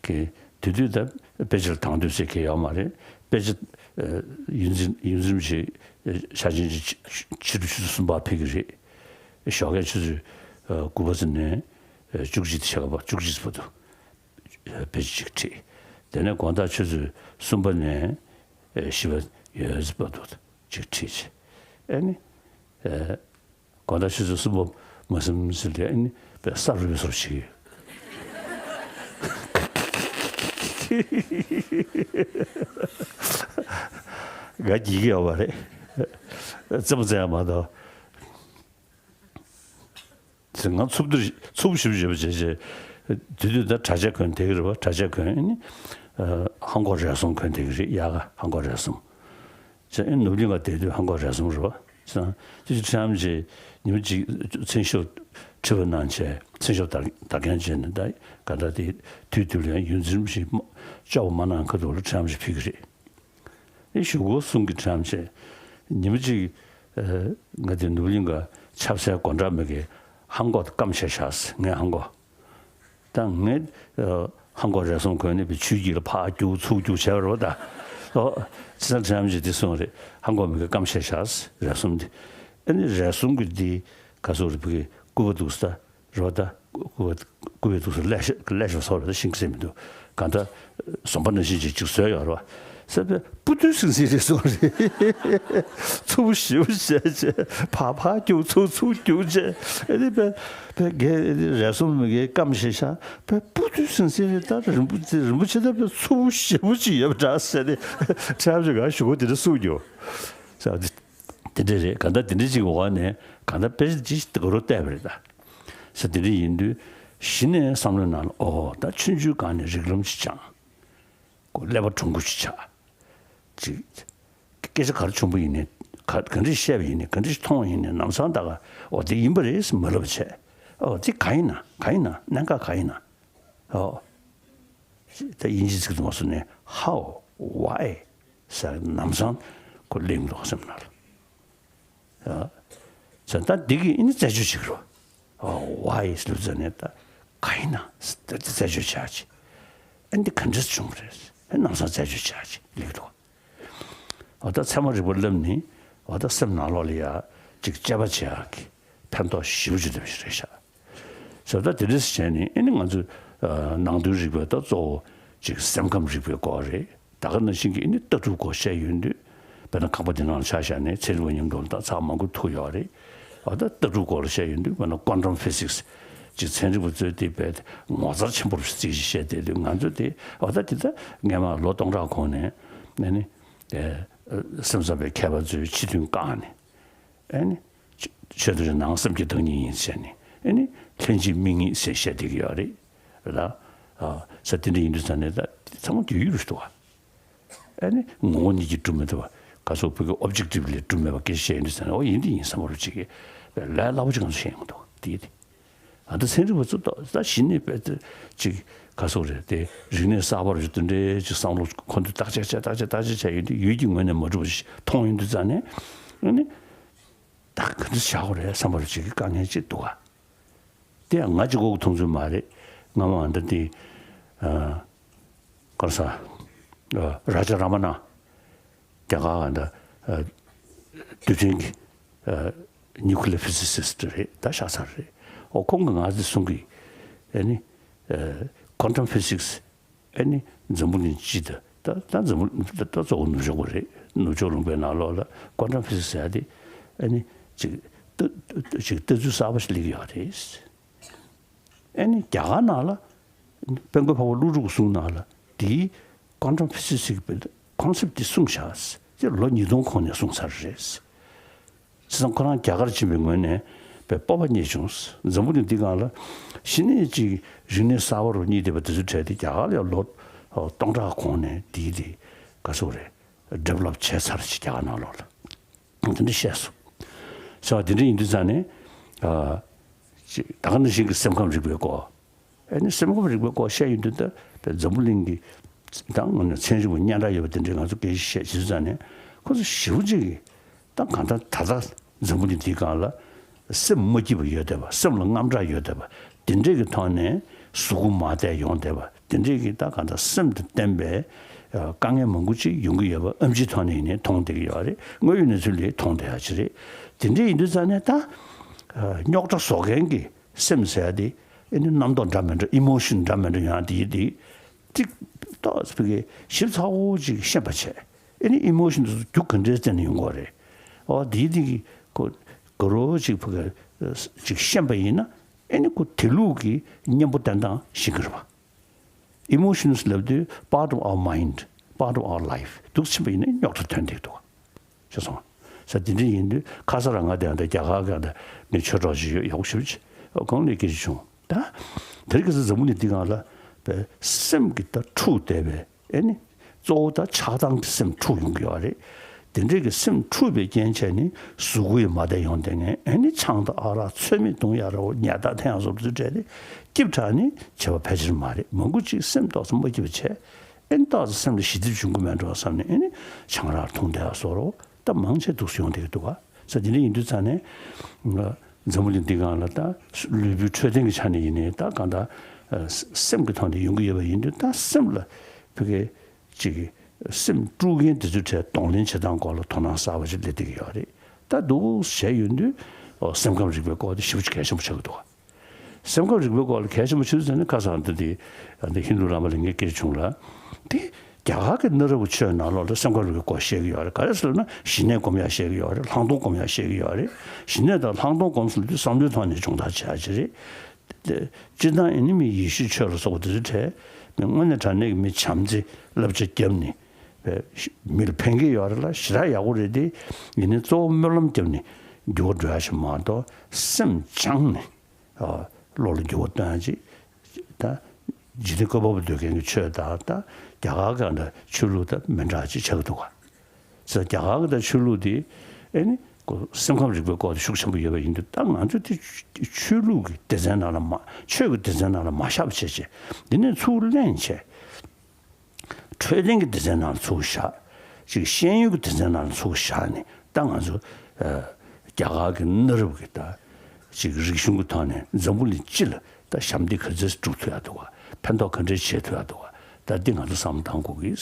ཀྱི་དེ་དུས་ད་དཔེ་ཆ་ལ་དང་དོད་ཟེར་མཁན་ཡོད་མ་རེད། དཔེ་ཆ་ཨ་ཡོངས་འཛིན་ཡོངས་འཛིན་ཞིག་ཕྱག་ཆེན་ཆེ་ཆེ་དྲུག་ཆུ་ཚོད་གསུམ་པ་ཕེབས་ཀྱི་རེད། ཞོགས་ཀས་ཆུ་ཚོད་ཨ་དགུ་པ་ཙམ་ནས་ཨ་བཅུ་གཅིག་ཕྱེད་ཀ་བར་བཅུ་གཅིག་བར་དུ་དཔེ་ཆ་ཅིག་ཁྲིད། དེ་ནས་དགོང་དག་ཆུ་ཚོད་གསུམ་པ་ནས་ཨ་བཞི་པ་ཡོལ་བར་དུ་ཅིག་ཁྲིད་བྱས། ཨ་ནི་ཨ་དགོང་དག་ཆུ་ཚོད་གསུམ་པ་མ་ཟིན་ཟིན་དེ་ཨ་ནི་དཔེ་ས་རུབ་པའི་བཟོ་བྱེད་ཀྱི་ཡོད། ང་འགྱིག་གི་ཡོད་པ་རེད། རྩེད་མོ་རྩེ་ཡ་མ་གཏོགས། ང་འཚུབ་འདིར་འཚུབ་ཞིབ་ཞིབ་བྱས་བྱས། དེ་དུས་ད་གྲྭ་ཆས་གོན་བསྡད་ཀྱི་རེད་བ། གྲྭ་ཆས་གོན་ཨ་ནི་ཨ་ཧ་གོ་རས་གསུམ་གོན་བསྡད་ཀྱི་རེད། དབྱར་ཁ་ཧ་གོ་རས་གསུམ། བྱས་ཨ་ནི་ནོར་གླིང་ག་བསྡད་དུས་ཧ་གོ་རས་གསུམ་རེད་བ། བྱས་ཙང་དེ་ཚོ་ཁྲམ་བྱས་ཉི་མ་གཅིག་མཚན་ཞབས་ཁྲིད་པ་གནང་བྱས་མཚན་ཞབས་དར་དར་མཁན་བྱས་ནས་ད་ག་ད་དེ་དུས་དུས་ལ་ཡུན་ཙམ་ཞིག་སྐྱོ་བ་མ་གནང་ཁ་ཐུག་ལ་ཁྲམ་ཞིག་ཕུལ་གྱི་རེད། ཨེ་གཞུག་གུ་གསུང་གི་དྲན་བྱས། ཉི་མ་གཅིག་ཨ་ང་དེ་ནུབ་གླིང་ག་ཆབ་སའི་སྒོ་འགྲམ་མི་གི་ཧང་གོ་དེ་སྐམ་བྱས་བཞག་ངའི་ཧང་གོ། ད་ངས་ཨ་ཧང་གོ་རས་གསུམ་གོན་ནས་པའི་ཆུའི་དཀྱིལ་ལ་ཕར་རྒྱུག་ཚུར་རྒྱུག་བྱས་པ་རེད་བ་ད། ཨོ་ཅི་ཙང་དྲན་བྱས་དེ་གསུང་རེད། ཧང་གོ་མི་གི་སྐམ་བྱས་བཞག་རས་གསུམ་དེ། ཨ་ནི་རས་གསུམ་གི་དེ་ ག་སོགས་རེད། བུ་གི་སྐུད་པ་འདུག་ས་རེད་བ། ད་སྐུད་པ་སྐུད་པའི་འདུག་ས་ཀླད་ཤ་ཀླད་ཤ་སོགས་རེད། ད་ཤིང་ཟེར་མི་འདུག་གང་ལྟར་ཟོམ་པ་ནང་བཞིན་ཅིག་ཅིག་བཟོས་ཡོད་རེད་བ། ཟེར་བས་སྤུ་རྡུལ་ཟིང་ཟིང་རེད་གསུངས་རེད། ཚུབ་ཞིབ་བྱས་བྱས་ཕར་ཕར་རྒྱུག་ཚུར་ཚུར་རྒྱུག་བྱས། ཨེ་ནི་བས་བས་རྒས་རས་ཟུང་མི་རྒས་སྐམ་ཤེས་ཤག་བས་སྤུ་རྡུལ་ཟིང་ཟིང་རེད། ད་རིན་པོ་ཆེ་རིན་པོ་ཆེ་ད་བས་ཚུབ་ཞིབ་ཅིག་ཡོད་པ་འདྲ་ཟེར་ནས་ཁྲལ་ཅིག་ག་ཞུ་བ་དེ་འདྲ་གསུངས་རྒྱུ། ས་དེ་འདྲ་རེད། གང་ལྟར་དེ་འདྲ་ཅིག་འོག་ནས་གང་ལྟར་དཔེ་ཆ་ཅིག་དེ་ག་རུ་བལྟས་པ་རེད་ད། ས་དེ་འདྲ་ཡིན་དུས་གཞི་ནས་བསམ་བློའི་ནང་ལ་ཨོ་ད་ཆུང་ཆུང་སྒང་ནས་རིགས་ལམ་ཅིག་སྦྱངས། ཀོ་ཀླད་པ་གྲུང་པོ་ཅིག་ཆགས། ཅིག་སྐད་ཆ་ག་རེ་བྱུང་པ་ཡིན་ནའི་ག་ག་འདྲ་བཤད་པ་ཡིན་ནའི་ག་འདྲ་མཐོང་བ་ཡིན་ནའི་ལམ་སང་ད་ག་ཨོ་དེ་ཡིན་པ་རེད་ཟེར་མ་ལབ་བྱས། ཨོ་དེ་ག་ཡིན་ན་ག་ཡིན་ན་གནད་འགག་ག་ཡིན་ན། ཨོ། ད་དབྱིན་ཇི་ཚིག་ཏུ་མ་སོང་ནས་how why ཟེར་ནམ་སང་ཁོ་གླེང་འདུག་སེམས་ནང་ལ། ཨ། ཟེར་ད་འདི་གི་ཨ་ནི་རྩད་གཅོད་བྱེད་ཀྱི་རོ། ཨོ་why ཟེར་ཟེར་ནས་ད་ག་ཡིན་ན་ད་འདི་རྩད་གཅོད་བྱ་ཅི། ཨ་འདི་ག་འདྲས་བྱུང་བ་རེད། ཨ་ནམ་སང་རྩད་གཅོད་བྱ་ཅི་གླེང་འདུག་ཨ་ད་ཚད་མ་རིག་པ་བསླབ་ནི་ཨ་ད་སེམས་ནང་ལོགས་ལ་ཡ་ཅིག་དཔྱད་པ་བྱེད་ཡག་གི་ཕན་ཐོགས་ཞེ་པོ་ཅིག་ལྡན་པ་ཞིག་རེད་ཤག་ཟེར་ད་དེ་འདྲ་བྱས་ནས་ཨ་ནི་ང་ཚོ་ཨ་ནང་དོན་རིག་པའི་ད་གཙོ་བོ་ཅིག་སེམས་ཁམས་རིག་པའི་སྐོར་རེད། ད་ག་ནང་བཞིན་གྱི་ཨ་ནི་ལྟ་གྲུབ་སྐོར་བཤད་ཡོང་དུས་དཔེར་ན་ཁང་པ་འདི་ནང་ལ་ཆ་བཞག་ནས་ཚན་རིག་པ་མཉམ་དུ་ད་ཚར་མང་པོ་ཐུག་ཡོད་རེད། ཨ་ད་ལྟ་གྲུབ་སྐོར་ལ་བཤད་ཡོང་དུས་དཔེར་ན་ཀོན་ཊམ་ཕི་སིག་སི་ཅིག་ཚན་རིག་པ་ཚོས་དེ་དཔེ་ངོ་མཚར་ཆེན་པོ་རེད་ཅིག་བཤད་བསྡད་དུས་ང་ཚོ་དེ་ཨ་ད་དེ་ད་སྔས་མ་ལོ་སྟོང་ཕྲག་གོང་ནས་ཨ་ནི་ཨ་སེམས་ཙམ་པའི་མཁས་པ་ཚོས་ཕྱི་དོན་བཀག་ནས། ཨ་ནི། ཆོས་དང་ནང་སེམས་ཀྱི་བདག་ཉིད་ཡིན་ཟེར་ནས། ཨ་ནི། ལྷན་ཅིག་དམིགས་ངེས་ཟེར་བཤད་བསྡད་ཀྱི་ཡོད་རེད། རེད་ལ། ཨ། ས་དེ་འདྲ་ཡིན་དུས་ཙང་ནས་ད་ཚང་མ་དུས་ཡུན་རེད་འདུག་བ། ཨ་ནི། ངོ་བོ་ཉིད་ཀྱིས་གྲུབ་མི་ཐུབ་པ། ག་སོགས་བོད་ཀྱི་ཨོབ་ཇེག་ཊིབ་ལས་གྲུབ་མེད་པ་སྐད་ཆ་བཤད་ཡོང་དུས་ཙང་ནས་ཨོ་ཡིན་འདི་ཡིན་བསམ་པ་རུ་ཅིག་གི་ལས་སླ་པོ་ཅིག་ང་ཚོ་བཤད་ཡོང་གི་འདུག་དེ་ཡིན་དེ། ཨ་ད་ཚན་རིག་པ་ཚོ་ད་ད་གཞི་ནས་དཔེ་ད་ཅིག་ག་སོགས་རེད་དེ་རིག་གནས་གསར་པ་རུ་དེ་འདྲའི་ཅིག་བསམ་བློ་ཁོ་ཚོས་བརྟག་དཔྱད་བྱས་བརྟག་དཔྱད་བརྟག་དཔྱད་བྱས་ཡོང་དུས་ཡུལ་གྱི་ངོས་ནས་མ་གྲུབ་པ་ཞིག་མཐོང་ཡོང་དུས་ཙང་ནས་ཨ་ནི། ད་ག་འདྲ་བྱ་དགོས་རེད་བསམ་པ་རུ་ཅིག་གི་དཀའ་ངལ་ཅིག་འདུག་ག་དེ་ཡང་ང་གཅིག་པོ་གི་མཐོང་ཚུལ་མ་རེད། སྔ་མ་ཨ་ད་དེ་ཨ་ག་རེ་ཟ། ཨ་རཱ་ཇ་རཱ་མ་ན། རྒྱ་གར་ཨ་ད་ཨ་རྡུལ་ཕྲན་གྱི་ཨ་ནིའུ་ཀི་ལི་ཡར་ཕི་སི་སི་སི་ཊི་རེད། ད་ཤ་ཚ་རེད། ཨོ་ཁོང་གིས་ང་ཚོ་གསུང་གི་ཨ་ནི་ཨ་ཀོན་ཊམ་ཕི་སིག་སི། ཨ་ནི་འཛམ་བུ་གླིང་སྤྱི་དང་ད་ད་འཛམ་བུ་ད་ད་གཙོ་བོ་ནུབ་ཕྱོགས་པ་རེད། ནུབ་ཕྱོགས་ལུང་པའི་ནང་ལོགས་ལ་ཀོན་ཊམ་ཕི་སིག་སི་ཟེར་ཡ་དེ་ཨ་ནི་ཅིག་ལྟ་ཅིག་ལྟ་ཚུལ་གསར་པ་ཞིག་སླེབས་ཡོད་རེད། ཨ་ནི་རྒྱ་གར་ནང་ལ་དཔལ་མགོན་འཕགས་པ་ཀླུ་སྒྲུབ་ཀྱི་གསུང་ནང་ལ་དེའི་ཀོན་ཊམ་ཕི་སིག་སི་ཟེར་གྱི་ཀོན་སེབ་ཊི་དེ་གསུངས་བཞག་ཟེར་ལོ་ཉིས་སྟོང་གོང་ནས་གསུངས་ཚར་རེད། བྱས་ཙང་ཁོ་རང་རྒྱ་གར་ཕྱིན་པའི་ངོས་ནས་དཔེ་སྤོབས་པ་རྙེད་བྱུང་། འཛམ་བུ་གླིང་འདི་སྒང་ལ་གཞི་ནས་ཅིག་རིག་གནས་གསར་པ་རུ་རྙེད་བསྡད་པ་དེ་ཚོའི་གྲས་དེ་རྒྱ་གར་ལ་ཡང་ལོ་སྟོང་ཕྲག་གོང་ནས་དེའི་དེ་ག་ཚོད་རེད་ཌི་ཝེ་ལོབ་བྱས་ཚར་ཅིག་རྒྱ་གར་ནང་ལོགས་ལ་དེ་འདྲ་བཤད་སོང་། ཟེར་བ་དེ་འདྲ་ཡིན་དུས་ཙང་ནས་ཨ་ཅིག་ད་ག་ནང་བཞིན་གྱི་སེམས་ཁམས་རིག་པའི་སྐོར། ཨ་ནི་སེམས་ཁམས་རིག་པའི་སྐོར་བཤད་ཡོང་དུས་ད་དཔེ་འཛམ་བུ་གླིང་གི་ད་ང་ཚོ་ཚན་རིག་པ་སྙན་གྲགས་ཡོད་པ་དེ་འདྲའི་ང་ཚོ་སྐད་ཆ་བཤད་བྱེད་དུས་ཙང་ནས་ཁོ་ཚོ་ཞེ་པོ་ཅིག་གིས་ད་གང་ལྟར་ད་ལྟ་འཛམ་བུ་གླིང་འདིའི་སྒང་ལ་སེམས་མ་སྐྱིད་པ་ཡོད་བསྡད་པ། སེམས་ལ་དངངས་སྐྲག་ཡོད་བསྡད་པ། དེ་འདྲས་ཀྱི་ཐོག་ནས་གཟུགས་པོ་མ་བདེ་ཡོང་བསྡད་པ། དེ་འདྲས་ཀྱི་ད་གང་ལྟར་སེམས་དང་བརྟེན་པའི་དཀའ་ངལ་མང་པོ་ཅིག་ཡོང་གི་ཡོད་པ་ཨེམ་ཆིའི་ཐོག་ནས་ཡིན་ནའི་མཐོང་བསྡད་ཀྱི་ཡོད་རེད། དངོས་ཡོད་གནས་ཚུལ་ལས་མཐོང་བསྡད་ཡ་ཅིག་རེད། དེ་འདྲས་ཡིན་དུས་ཙང་ནས་ད་རྙོག་དྲ་བཟོ་མཁན་གྱི་སེམས་ཟེར་ཡ་དེ་ཨ་ནི་རྣམ་རྟོག་འདྲ་མི་འདྲ་ཨི་མོ་ཤན་འདྲ་མི་འདྲ་ཡོང་ཡ་དེ་ཡི་དེ་ཏིག་ཏོག་ཙམ་ཞིབ་ཚགས་པོ་ཅིག་ཤེས་པ་བྱས། ཨ་ནི་ཨི་མོ་ཤན་དེ་ཚོ་རྒྱུ་ག་འདྲའི་རྩ་ནས་ཡོང་གི་རེད། ཨོ་དེ་ཡི་དེ་གི་ཁོ་ག་རོ་ཅིག་ཕ་གི་ཅིག་ཤེས་པ་ཡིན་ན་ཨ་ནི་ཁོ་དེ་ལུགས་ཀྱི་གཉེན་པོ་བསྟེན་སྟངས་ཤེས་ཀྱི་རེད་པ། Emotions ལབ་དུས་part of our mind, part of our life འདུག་ཕྱིན་པ་ཡིན་ན་རྙོག་དྲ་ཐོན་བསྡད་འདུག་ཤེས་སོང་། ས་དེ་འདྲ་ཡིན་དུས་ཁ་སང་རང་ང་དེ་ཡང་ད་རྒྱ་གར་ག་ད་མི་ཆོས་གྲོགས་ཅིག་ཡོད་ཡག་པོ་ཞེ་པོ་ཅིག་ཨོ་ཁོང་ལ་སྐད་ཆ་བྱུང་། ད་དེ་རིང་ཁ་སང་འཛམ་བུ་གླིང་འདི་སྒང་ལ་པའི་སེམས་ཀྱི་ད་འཁྲུག་བསྡད་པའི་ཨེ་ནི་གཙོ་བོ་ད་ཆགས་སྡང་གི་སེམས་འཁྲུག་ཡོང་གི་ཡོད་རེད། དེ་འདྲས་ཀྱི་སེམས་འཁྲུག་པའི་རྐྱེན་བྱས་ནས་གཟུགས་པོ་ཡི་མ་བདེ་ཡོང་བསྡད་མཁན་ཨེ་ནི་ཆང་དང་ཨ་རག་ཚོད་མེད་བཏུང་ཡ་ར་བོ་ཉལ་ཐ་འཐེན་ཡ་བཟོ་འདྲ་ཚོ་བྲལ་ཏེ་སྐྱིད་དྲགས་ནས་བྱས་པ་ཕལ་ཆེར་མ་རེད། མང་པོ་ཅིག་སེམས་ཏོག་ཙམ་མ་སྐྱིད་པ་བྱས། ཨེ་ནི་ཏོག་ཙམ་སེམས་ལ་ཞི་འགྲིབ་འབྱུང་གི་མེད་འགྲོ་བསམ་ནས་ཨེ་ནི་ཆང་རག་འཐུང་བསྡད་ཡ་བཟོ་འདྲ་ད་མང་ཆེ་འདུག་སེ་ཡོང་བསྡད་ཀྱི་འདུག་ག་ས་དེ་འདྲ་ཡིན་དུས་ཙང་ནས་ང་འཛམ་བུ་གླིང་འདི་སྒང་ལ་ད་ལུས་པོའི་འཕྲོད་བསྟེན་གྱི་ཆ་ནས་ཡིན་ནའི་ད་གང་ལྟར་ཨ་སེམས་ཀྱི་ཐོག་ནས་ཡོང་གི་ཡོད་པ་ཡིན་དུས་ད་སེམས་ལ་ཕ་གི་ཅིག་སེམས་དཀྲུག་མཁན་དེ་ཚོའི་གྲས་གདོང་ལེན་བྱེད་སྟངས་སྐོར་ལ་དོ་སྣང་གསར་པ་ཞིག་སླེབས་བསྡད་ཀྱི་ཡོད་རེད། ད་འདུག་བྱས་ཡོང་དུས་ སེམས་ཁམས་རིག་པའི་སྐོར་དེ་ཞེ་པོ་ཅིག་གལ་ཆེན་པོ་ཆགས་ཀྱི་འདུག་ག། སེམས་ཁམས་རིག་པའི་སྐོར་ལ་གལ་ཆེན་པོ་ཆགས་ཟེར་ན། ཁ་སང་འདི་དེ་འདི་ཧིན་རྡུ་བླ་མ་ལ་ངས་སྐད་ཆ་བྱུང་ལ། དེ་རྒྱ་གར་གྱི་གནའ་རབས་ཀྱི་ཆོས་ནང་ལོགས་ལ་སེམས་ཁམས་རིག་པའི་སྐོར་བཤད་ཀྱི་ཡོད་རེད། ག་རེ་ཟེར་ན་ཞི་གནས་སྒོམ་ཡག་བཤད་ཀྱི་ཡོད་རེད། ལྷག་མཐོང་སྒོམ་ཡག་བཤད་ཀྱི་ཡོད་རེད། ཞི་གནས་དང་ལྷག་མཐོང་སྒོམ་ཟེར་དུས་བསམ་བློའི་ཐོག་ནས་སྦྱོང་བརྡར་བྱེད་ཡག་ཅིག་རེད། དེ་སྤྱིར་བཏང་ཡིན་ན་མི་ཡེ་ཤུའི་ཆོས་ལ་སོགས་པ་དེ་ཚོའི་གྲས་མི་དངོས་གནས་དྲང་གནས་ཀྱི་མི་བྱམས་བརྩེ་བསླབ་བྱ་བརྒྱབ་ནས་མིར་ཕན་གྱི་ཡོད་རེད་ལ། ཞེ་དྲག་ཡག་པོ་རེད་དེ། ཡིན་ནའི་གཙོ་བོ་སྨོན་ལམ་བརྒྱབ་ནས་འགྱུར་བ་འགྲོ་ཡག་ཞིག་མ་གཏོགས། སེམས་སྦྱངས་ནས་བློ་ལ་འགྱུར་བ་གཏོང་ཡག་ཅིག་ད་འཇིག་རྟེན་བཀོད་པ་པོ་འདོད་མཁན་གྱི་ཆོས་དང་། ད་རྒྱ་གར་གྱི་ད་ཆོས་ལུགས་དང་མི་འདྲ་བ་ཅིག་ཆགས་ཀྱི་འདུག་ག། ཟེར། རྒྱ་གར་གྱི་ད་ཆོས་ལུགས་དེ་ཨེ་ནི་ཁོ་སེམས་ཁམས་རིག་པའི་སྐོར་དེ་ཤུགས་ཆེན་པོ་ཡོད་པ་ཡིན་དུས། ད་ང་ཚོ་དེ་ཆོས་ལུགས་ཀྱི་སྡེ་ཚན་ནང་ལ་མ། ཆོས་ཀྱི་སྡེ་ཚན་ནང་ལ་མ་བཞག་པ་བྱས་བྱས། འདི་ནས་ཚུར་ལེན་བྱས། འཕྲོད་བསྟེན་གྱི་སྡེ་ཚན་ནང་ལ་ཚུར་བཞག་ཅིག། ཤེས་ཡོན་གྱི་སྡེ་ཚན་ནང་ལ་ཚུར་བཞག་ནས། ད་ང་ཚོ་ཨ་རྒྱ་གར་གྱི་གནའ་རབས་ཀྱི་ད་ཅིག་རིག་གཞུང་གི་ཐོག་ནས་འཛམ་བུ་གླིང་སྤྱི་ལ་ད་ཞབས་འདེགས་ག་ཚོད་སྒྲུབ་ཐུབ་ཡག་འདུག་ག། ཕན་ཐོགས་ག་འདྲས་བྱེད་ཐུབ་ཡག་འདུག་ག། ད་འདི་ང་ཚོ་བསམ་བློ་གཏང་དགོས་ཀྱི།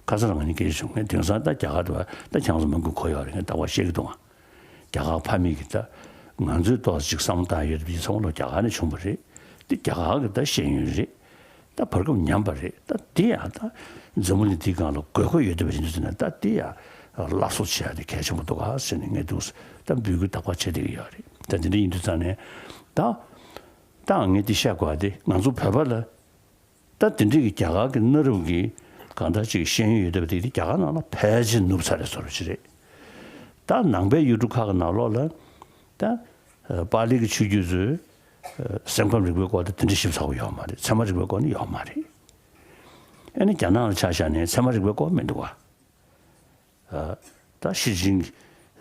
ཁ་སང་ང་གཉིས་སྐད་ཆ་བྱུང་། ངས་དེང་སང་ད་རྒྱ་གར་དུ་བ་ད་ཁྱེད་ཚོ་མང་པོ་གོ་ཡོད་རེད། ངས་རྟག་པར་བཤད་ཀྱི་འདུག་ག། རྒྱ་གར་ཕ་མེས་ཀྱི་ད་ང་ཚོའི་ཐོག་ཅིག་བསམ་བློ་བཏང་ཡོད་པའི་ཚོང་ལོ་རྒྱ་གར་ནས་བྱུང་བ་རེད། འདི་རྒྱ་གར་གྱི་ད་ཤེས་ཡོན་རེད། ད་བར་སྐབས་ཉམས་པ་རེད། ད་འདི་ཡང་ད་འཛམ་བུ་གླིང་འདིའི་སྒང་ལ་དགོས་མཁོ་ཡོད་བསྡད་པ་ཡིན་དུས་ཙམ་ན། ད་འདི་ཡང་སླར་གསོ་བྱེད་ཡག་དེ་གལ་ཆེན་པོ་འདུག་ག་ཟེར་ནས་ངས་འདུག་ད་འབོད་སྐུལ་རྟག་པར་བྱེད་བསྡད་ཀྱི་ཡོད་རེད། ད་འདི་འདྲ་ཡིན་དུས་ཙམ་ནས་ད་ད་ངས་འདི་བཤད་དགོས་པ་དེ། ང་ཚོ་བོད་པ་ལ་ད་དེ་འདྲའི་གི་རྒྱ་གར་གྱི་གནའ་རབས་ཀྱི་གང་ལྟར་ཅིག་ཤེས་ཡོན་ཡོད་བསྡད་པ་དེ་དེ་རྒྱ་གར་ནང་ལ་ཕལ་ཆེར་ནུབ་ཚར་རེད་བཟོ་འདྲ་ཅིག་རེད། ད་ནང་པའི་ཡུལ་གྲུ་ཁག་གི་ནང་ལོགས་ལ་ད་ཨ་པཱ་ལི་གི་ཆོས་བརྒྱུད་ཚོས་ཨ་སེམས་ཁམས་རིག་པའི་སྐོར་དེ་དེ་འདྲ་ཞིབ་ཚགས་པོ་ཡོད་མ་རེད། ཚད་མ་རིག་པའི་སྐོར་ནི་ཡོད་མ་རེད། ཨ་ནི་རྒྱ་ནག་ལ་ཆ་བཞག་ནས་ཚད་མ་རིག་པའི་སྐོར་མི་འདུག་ག། ཨ་ད་ཤེར་ཕྱིན་གྱི་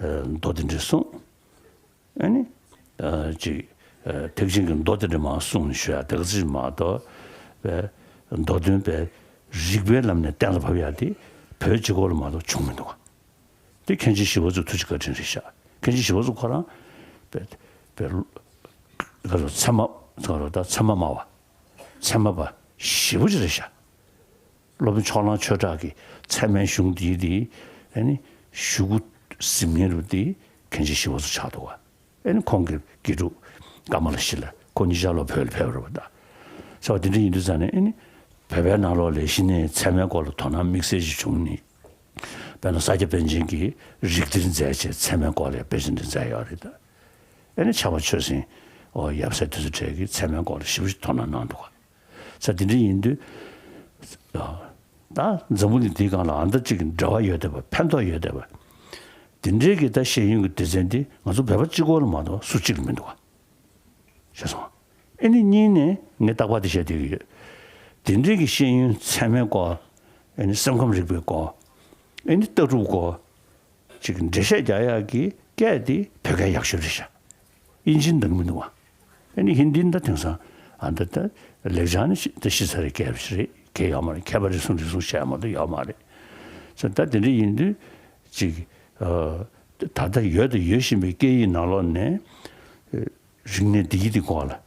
ཨ་མདོ་དེ་འདྲ་གསུངས། ཨ་ནི་ཨ་ཅིག་ཨ་ཐེག་ཆེན་གྱི་མདོ་དེ་འདྲ་མར་གསུངས་ནས་ཞུ་ཡག་དེ་ག་ཚོད་མ་གཏོགས། པའི་མདོ་དོན་པའི་རིགས་པའི་ལམ་ནས་གཏན་ལ་ཕབ་ཡག་དེ་བོད་སྤྱི་ཁོག་ལ་མ་གཏོགས་བྱུང་མི་འདུག་ག། དེ་མཁན་ཆེན་ཞི་བ་འཚོ་ཐུགས་རྗེ་བཀའ་དྲིན་རེད་ཤག། མཁན་ཆེན་ཞི་བ་འཚོ་ཁོ་རང་པའི་པའི་ག་རེ་ཚད་མ་ག་རེ་ད་ཚད་མ་སྨྲ་བ། ཚད་མ་པ་ཞེ་པོ་ཅིག་རེད་ཤག། སློབ་དཔོན་ཕྱོགས་གླང་ཆོས་གྲགས་ཀྱི་ཚད་མའི་གཞུང་འདིའི་འདི་ཨ་ནི་གཞུག་གུ་གཟིགས་མཁན་རུ་འདི་མཁན་ཆེན་ཞི་བ་འཚོ་ཆགས་འདུག་ག། ཨ་ནི་ཁོང་གི་དགེ་ཕྲུག་ཀ་མ་ལ་ཤཱི་ལ། ཁོ་གཉིས་ཆར་ལོག་བོད་ལ་ཕེབས་རེད་པ། ད་ཟེར་བ་དེ་འདྲ་ཡིན་དུས་ཙང་ནས། ཨ་ནི་བོད་པའི་ནང་ལོགས་ལ་གཞི་ནས་ཚད་མའི་སྐོར་ལ་དོ་སྣང་དམིགས་བསལ་ཞིག་བྱུང་ནས། དཔེར་ན་ས་སྐྱ་པཎ་ཆེན་གྱིས་རིགས་གཏེར་མཛད་བྱས་ཚད་མའི་སྐོར་ལ་དཔེ་ཆ་འདི་མཛད་ཡོད་རེད། ད་ཨ་ནི་ཕྱྭ་པ་ཆོས་སེང་ཨོ་ཡབ་སྲས་དེ་ཚོ་གྲས་ཀྱིས་ཚད་མའི་སྐོར་ལ་ཞེ་པོ་ཅིག་དོ་སྣང་གནང་འདུག་ག། ས་དེ་འདྲ་ཡིན་དུས། ད་འཛམ་བུ་གླིང་འདིའི་སྒང་ལ་ཨ་འདྲ་ཅིག་འབྲེལ་བ་ཡོད་བསྡད་པ། ཕན་ཐོགས་ཡོད་བསྡད་པ། དེ་འདྲའི་གི་ད་ཤེས་ཡོན་གྱི་སྡེ་ཚན་འདི་ང་ཚོ་བོད་པ་གཅིག་པོ་ལ་མ་གཏོགས་སུ་གཅིག་ལ་མི་འདུག་ག། ཤེས་སོང་། ཨ་ནི་གཉིས་ནས་ངས་རྟག་པར་དེ་བཤད་བསྡད་ཀྱི་ཡོད། དེ་འདྲའི་གི་ཤེས་ཡོན་ཚད་མའི་སྐོར། ཨ་ནི་སེམས་ཁམས་རིག་པའི་སྐོར། ཨ་ནི་ལྟ་གྲུབ་སྐོར། ཅིག་འགྲེལ་བཤད་རྒྱག་ཡག་གི་སྐད་དེ་བོད་སྐད་ཡག་ཤོས་རེད་ཤག། དབྱིན་ཇིའི་འདང་མི་འདུག་བ། ཨ་ནི་ཧིན་དིའི་ད་དེང་སང་ཨ་ད་ད་ལེགས་སྦྱར་ནི་ད་ཤི་ཚར་རེད། སྐད་རེད་སྐད་ཡོད་མ་རེད། མཁས་པ་རེ་ཟུང་རེ་ཟུང་བཤད་མ་གཏོགས་ཡོད་མ་རེད། ཙང་ད་དེ་འདྲ་ཡིན་དུས་ཅིག་ཨ་ད་ལྟ་ཡོད་དང་ཡོད་བཞིན་པའི་སྐད་ཡིག་ནང་ལོགས་ནས་ཨ་རིག་གནས་འདི་ཡི་འདི་སྐོར་ལ་ཨ་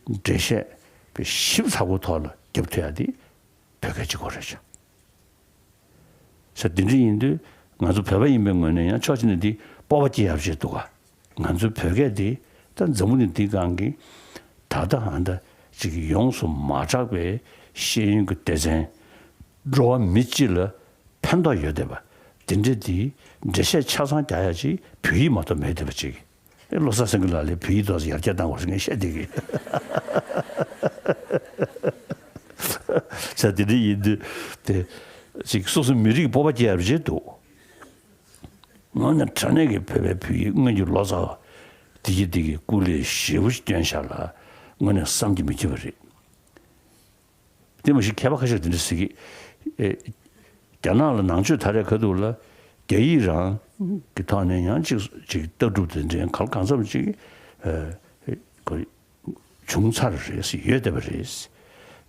འགྲེལ་བཤད་དཔེ་ཞིབ་ཚགས་པོ་ཐོག་ལ་རྒྱབ་ཐུབ་ཡག་དེ་བོད་སྐད་གཅིག་པོ་རེད་ཤག། ས་འདི་འདྲ་ཡིན་དུས་ང་ཚོ་བོད་པ་ཡིན་པའི་ངོས་ནས་ཡང་ཕྱོགས་གཅིག་ནས་འདི་སྤོབས་པ་སྐྱེ་ཡག་ཅིག་འདུག་ག། ང་ཚོའི་བོད་སྐད་འདི་ད་འཛམ་བུ་གླིང་འདིའི་སྒང་གི་ད་ལྟ་ཨ་འདྲ་ཅིག་ཡོངས་སུ་མ་གྲགས་པའི་ཤེས་ཡོན་གྱི་སྡེ་ཚན། འགྲོ་བ་མི་སྤྱི་ལ་ཕན་ཐོགས་ཡོད་བསྡད་པ་འདི་འདྲ་འདི་འགྲེལ་བཤད་ཆ་ཚང་རྒྱག་ཡག་ཅིག་བོད་ཡིག་མ་གཏོགས་མེད་བསྡད་པ་ཅིག། ཨེ་བློ་བཟང་སེང་གེ་ལགས་ལ་བོད་ཡིག་ཐོག་ཡར་རྒྱས་གཏང་དགོས་ཟེར་ངས་བཤད་བསྡད་ཀྱི། ས་དེ་འདྲ་ཡིན་དུས་དེ་ཅིག་སོ་སོ་མི་རིགས་སྤོབས་པ་སྐྱེ་ཡག་ཅིག་འདུག། དངོས་གནས་དྲང་གནས་ཀྱི་བོད་པའི་བོད་ཡིག་སྔོན་གྱི་ལོ་ཙཱ་བ་དེ་གི་དེ་གི་སྐུ་ལས་ཞེ་པོ་ཞིག་བཏོན་ཤག་ལ་དངོས་གནས་བསམ་གྱིས་མི་ཁྱབ་པ་རེད། དེ་མ་གཞི་མཁས་པ་ཁ་ཤས་དེ་འདྲ་ཟེར་གི། ཨེ་རྒྱ་ནག་ལ་ནང་ཆོས་དར་ཡག་ཁ་ཐུག་ལ་རྒྱ་ཡིག་རང་གི་ཐོག་ནས་ཡང་ཅིག་ཅིག་ལྟ་གྲུབ་དེ་འདྲའི་གང་གང་འཚམ་ཅིག་ཨེ་ཁོ་བྱུང་ཚར་རེད། ཡོད་བསྡད་པ་རེད། བྱས་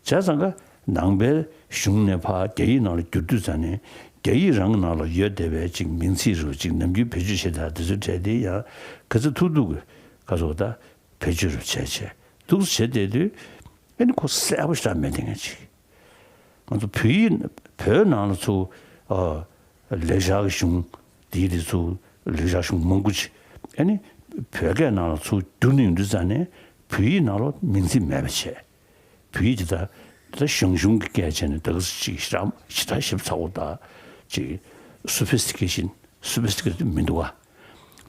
ཙང་ཀ་ནང་པའི་གཞུང་ནས་ཕར་རྒྱ་ཡིག་ནང་ལ་བསྒྱུར་དུས་ཙང་ནས་རྒྱ་ཡིག་རང་ནང་ལ་ཡོད་བསྡད་པའི་ཅིག་མིང་ཚིག་རུ་ཅིག་ནམ་རྒྱུན་བེད་སྤྱོད་བྱེད་ཡག་དེ་ཚོའི་གྲས་དེ་ཡང་ག་ཚོད་ཐུབ་ཐུབ་གི་ག་ཚོད་ད། བེད་སྤྱོད་རུ་བྱས་བྱས་འདུག་བྱས་བསྡད་དུས། ཨ་ནི་ཁོ་གསལ་པོ་ཞེ་དྲག་མེད་བསྡད་མཁན་ཅིག། ང་ཚོ་བོད་ཡིག་བོད་ནང་ལ་ཚུར་ཨ་ལེགས་སྦྱར་གྱི་གཞུང་འདིའི་དེ་ཚུར་ལེགས་སྦྱར་གཞུང་མང་པོ་ཅིག་ཨ་ནི་ བོད་སྐད་ནང་ལ་ཚུར་བསྒྱུར་ནས་ཡོང་དུས་ཙང་ནས་བོད་ཡིག་ནང་ལ་མིང་ཚིག་མེད་པ་བྱས། བོད་ཡིག་དེ་དག་ད་ཞང་ཞུང་གི་སྐད་བྱས་ནས་ད་ག་ཅིག་ཞེ་དྲག་ཞེ་དྲག་ཚ་བོ་དང་ཅིག་sophistication sophisticated མི་འདུག་ག་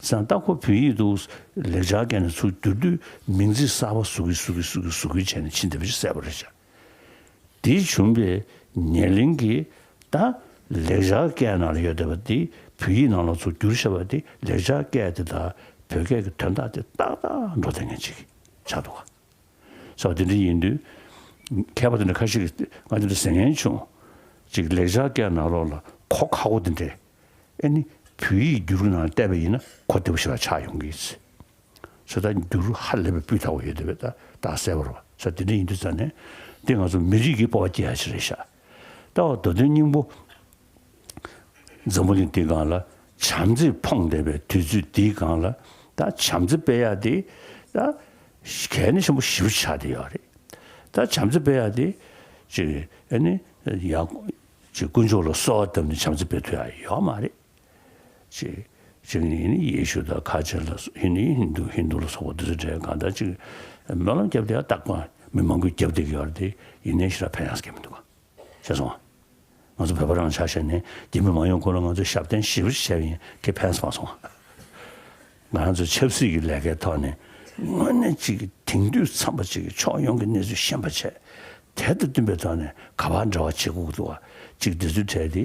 ཙང་ད་ཁོ་བོད་ཡིག་ཏུ་ལེགས་སྦྱར་སྐད་ནས་ཚུར་བསྒྱུར་དུས་མིང་ཚིག་གསར་པ་བཟོ་གི་བཟོ་གི་བཟོ་གི་བཟོ་གི་བྱས་ནས་ཕྱིན་བསྡད་པ་ཞིག་གསལ་པོ་རེད་ཤག་དེས་བྱུང་བའི་ཉེར་ལེན་གྱི་ད་ལེགས་སྦྱར་སྐད་ནང་ལ་ཡོད་བསྡད་པ་དེ་བོད་ཡིག་ནང་ལ་ཚུར་བསྒྱུར་བཞག་པ་དེ་ལེགས་སྦྱར་སྐད་དེ་དང་བོད་སྐད་ཀྱི་དོན་དག་དེ་ཏག་ཏག་འགྲོ་བསྡད་མཁན་ཅིག་ཆགས་འདུག་ག་ས་དེ་འདྲ་ཡིན་དུས། མཁས་པ་དེ་འདྲ་ཁ་ཤས་ཀྱིས་ང་དེ་འདྲ་ཟེར་མཁན་བྱུང་། ཅིག་ལེགས་སྦྱར་སྐད་ནང་ལོགས་ལ་གོ་ཁག་པོ་དེ་འདྲས། ཨེ་ནི་བོད་ཡིག་བསྒྱུར་ནང་བལྟས་པ་ཡིན་ན་གོ་བདེ་པོ་ཞེ་དྲག་ཆགས་ཡོང་གི་ཡིན། ས་ད་འགྱུར་ཧ་ལས་པའི་སྤུས་དག་པོ་ཡོད་དེ་བས་ད་ད་གསལ་པོ་རེད་པ། ས་དེ་འདྲ་ཡིན་དུས་ཙང་ནས་འདི་ང་ཚོ་མི་རིགས་ཀྱི་སྤོབས་པ་སྐྱེ་ཡ་ཞིག་རེད་ཤག་ད་བ་མདོ་དོན་སྙིང་པོ། འཛམ་བུ་གླིང་འདིའི་སྒང་ལ་བྱམས་བརྩེས་ཕོངས་བསྡད་པའི་དུས་ཚོད་འདིའི་སྒང་ལ་ད་བྱམས་བརྩེ་སྤེལ་ཡག་དེ་ད་གལ་གནད་ཆེན་པོ་ཞེ་པོ་ཆགས་བསྡད་ཡོད་རེད། ད་བྱམས་བརྩེ་སྤེལ་ཡག་དེ་ཅིག་ཨ་ནི་ཡག་ཅིག་དཀོན་མཆོག་ལ་གསོལ་བ་བཏབ་ནས་བྱམས་བརྩེ་སྤེལ་ཐུབ་ཡག་ཡོད་མ་རེད། ཅིག་ཅིག་ནི་ཡེ་ཤུ་དང་ཁ་ཆེ་ལ་སོགས་ཧིན་ནི་ཧིན་དུ་ཧིན་དུ་ལ་སོགས་པ་དེ་ཚོ་གྲས་གང་ལྟར་ཅིག་སྨོན་ལམ་བརྒྱབ་བསྡད་ཡག་རྟག་པར་མི་མང་པོས་བརྒྱབ་བསྡད་ཀྱི་ཡོད་རེད་དེ་ཡིན་ནའི་ཞེ་དྲག་ཕན་ཡག་གི་མི་འདུག་ག་ཤེས་སོང་ང་། ང་ཚོ་བོད་པ་རང་ཆ་བཞག་ནས་རྒྱ་མི་མ་ཡོང་གོང་ལ་ང་ཚོས་ཞབས་བརྟན་ཞེ་པོ་ཞིག་བྱས་པ་ཡིན་གྱི་ཕན་སོང་སོང་། ང་རང་ཚོའི་ཆབ་སྲིད་ཀྱི་ལས་ཀའི་ཐོག་ནས་དངོས་གནས་ཅིག་གི་དེང་དུས་འཚམས་པ་ཅིག་གི་ཕྱོགས་ཡོངས་ཀྱི་གནས་ཚུལ་ཤེས་པ་བྱས། དེ་དང་བསྟུན་པའི་ཐོག་ནས་ག་པར་འབྲེལ་བ་བྱེད་དགོས་ཀྱི་འདུག་བ་ཅིག་འདི་ཚོའི་གྲས་དེ་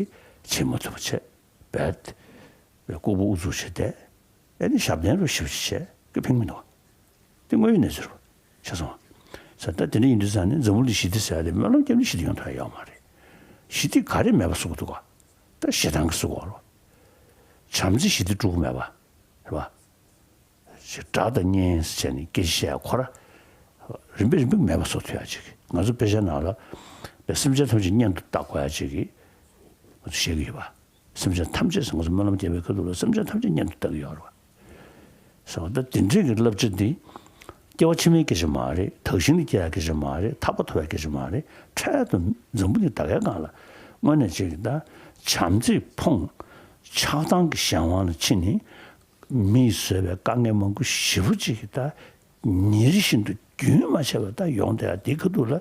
བྱེད་མ་ཐུབ་པ་བྱས། རྦད་དེ་ལྐུགས་པ་ཨུ་ཚུགས་བྱས་ཏེ་ཨེ་ནི་ཞབས་བརྟན་རུ་ཞེ་པོ་ཞིག་བྱས་ཀྱི་ཕན་གྱི་མི་འདུག་བ། དེ་དངོས་ཡོད་གནས་ཚུལ་རེད་པ། ཤེས་སོང་ང་། ས་ད་དེ་འདྲ་ཡིན་དུས་ཙང་ནས་འཛམ་བུ་གླིང་ཞི་བདེ་ཟེར་ཡ་དེ་སྨོན་ལམ་བརྒྱབ་ནས་ཞི་བདེ་ཡོང་ཐུབ་ཡ་ཡོད་མ་རེད། ཞི་བདེ་ག་རེ་མེད་པ་བཟོ་གི་འདུག་ག་ད་ཞེ་སྡང་གིས་བཟོ་གི་ཡོད་རེད་པ། བྱམས་བརྩེས་ཞི་བདེ་དཀྲུག་གི་མེད་པ། རེད་པ། ཞེ་དྲག་དང་གཉེན་བྱས་ནས་སྐད་ཆ་བཤད་ཡ་ཁོ་ར་རིམ་པས་རིམ་པས་མེད་པ་བཟོ་ཐུབ་ཡ་ཅིག་ང་ཚོ་དཔེ་ཆ་ནང་ལ་སེམས་ཅན་ཐམས་ཅད་གཉེན་དུ་བལྟ་དགོས་ཡ་ཅིག་གི་ང་ཚོ་བཤད་ཀྱི་ཡོད་པ། སེམས་ཅན་ཐམས་ཅད་ཟེར་ང་ཚོ་སྨོན་ལམ་རྒྱབ་པའི་ཁ་ཐུག་ལ་སེམས་ཅན་ཐམས་ཅད་གཉེན་དུ་བལྟ་གི་ཡོད་རེད་པ། ཟེར་བ་ད་དེ་འདྲའི་གི་བསླབ་བྱ་འདི་སྐྱེ་བ་ཕྱི་མའི་སྐད་ཆ་མ་རེད། དག་ཞིང་ལ་སྐྱེ་ཡ་སྐད་ཆ་མ་རེད། ཐར་པ་ཐོབ་པའི་སྐད་ཆ་མ་རེད། འཕྲལ་དུ་འཛམ་བུ་གླིང་ད་གའི་སྒང་ལ་དངོས་གནས་ཅིག་ད་བྱམས་བརྩེས་ཕོངས་ཆགས་སྡང་གི་གཞན་དབང་ལ་ཕྱིན་ནས་མིས་བཟོས་པའི་དཀའ་ངལ་མང་པོ་ཞེ་པོ་ཅིག་ད་ཉིན་རེ་བཞིན་དུ་རྒྱུན་མ་ཆད་པར་ད་ཡོང་བསྡད་ཡ་དེའི་ཁ་ཐུག་ལ་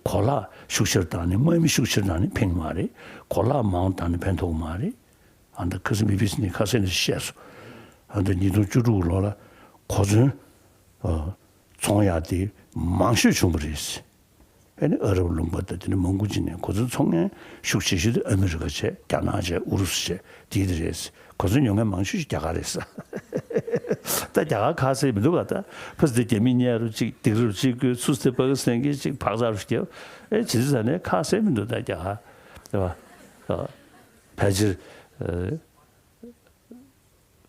གོ་ལག་ཤུགས་ཆེར་བཏང་ནས་དམག་མི་ཤུགས་ཆེར་བཏང་ནས་ཕན་གི་མ་རེད། གོ་ལག་མང་བཏང་ནས་ཕན་ཐོགས་གི་མ་རེད། ཨ་ནི་ཁ་སང་བི་བི་སི་ནས་ཁ་སང་ནས་བཤད་སོང་། ཨ་ནི་ཉིས་སྟོང་བཅུ་དྲུག་ལོ་ལ་གོ་མཚོན་ཨ་བཙོང་ཡག་དེ་མང་ཤོས་བྱུང་བ་རེད། ཨ་ནི་ཨ་རབ་ལུང་པ་དང་དེ་འདྲ་མང་པོ་ཅིག་ནས་གོ་མཚོན་བཙོང་མཁན་ཤུགས་ཆེ་ཤོས་དེ་ཨ་མི་རི་ཀ་བྱས། རྒྱ་ནག་བྱས། ཨུ་རུ་སུ་བྱས། དེ་དེ་རེད། གོ་མཚོན་ཉོ་མཁན་མང་ཤོས་ཤིག་རྒྱ་གར་རེད་ས། ད་རྒྱ་གར་ཁ་གསལ་མི་འདུག་ག་ད་ཕ་སི་དེ་རྒྱ་མིས་རྙེད་རུ་གཅིག་སྡིགས་རུ་གཅིག་བསྐོལ། སུ་སི་དེ་པ་ཀི་སི་ཐན་གྱིས་གཅིག་བག་ཚ་རུ་བརྒྱབ། ཨེ་ཇི་ཟེར་ནས་ཁ་གསལ་མི་འདུག་ད་རྒྱ་གར་རེད་པ། ཕལ་ཆེར་ཨ།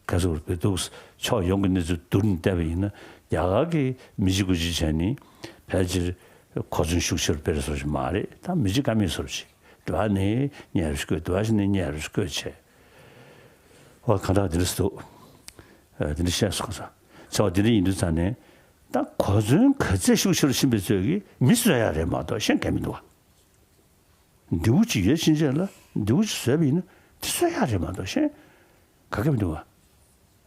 ག་ཚོད་རེད་པས་འདུག་ཕྱོགས་ཡོངས་ཀྱི་གནས་ཚུལ་བསྡུར་ནས་བལྟས་པ་ཡིན་ན་རྒྱ་གར་གྱི་མི་གཅིག་དགུ་གཅིག་བྱས་ནས་ཕལ་ཆེར་གོ་མཚོན་ཤུགས་ཆེར་སྤེལ་བཟོ་ཞིག་མ་རེད། ད་མི་གཅིག་ཀ་མེད་བཟོ་ཞིག་དེ་བ་ནས་ཉེ་རུ་བསྐོལ། དེ་བ་ཞིག་ནས་ཉེ་རུ་བསྐོལ་བྱས། ཨོ་གང་ལྟར་དེ་འདྲ་ཞིག་འདུག་ཨ་དེ་འདྲ་བཤད་སོང་ས། ཚེ་བ་དེ་འདྲ་ཡིན་དུས་ཙང་ནས་ད་གོ་མཚོན་ག་ཚད་ཤུགས་ཆེར་ཕྱིན་པའི་ཚོད་ཀྱིས་མི་གསོད་ཡག་རེད་མ་གཏོགས་གཞན་གང་མི་འདུག་བ། མདེའུ་གཅིག་ཡོད་ཕྱིན་ཆད་ལ་མདེའུ་གཅིག་བཟོས་པ་ཡིན་ན་དེ་གསོད་ཡག་རེད་མ་གཏོགས་གཞན་ག་གེ་མི་འདུག་བ།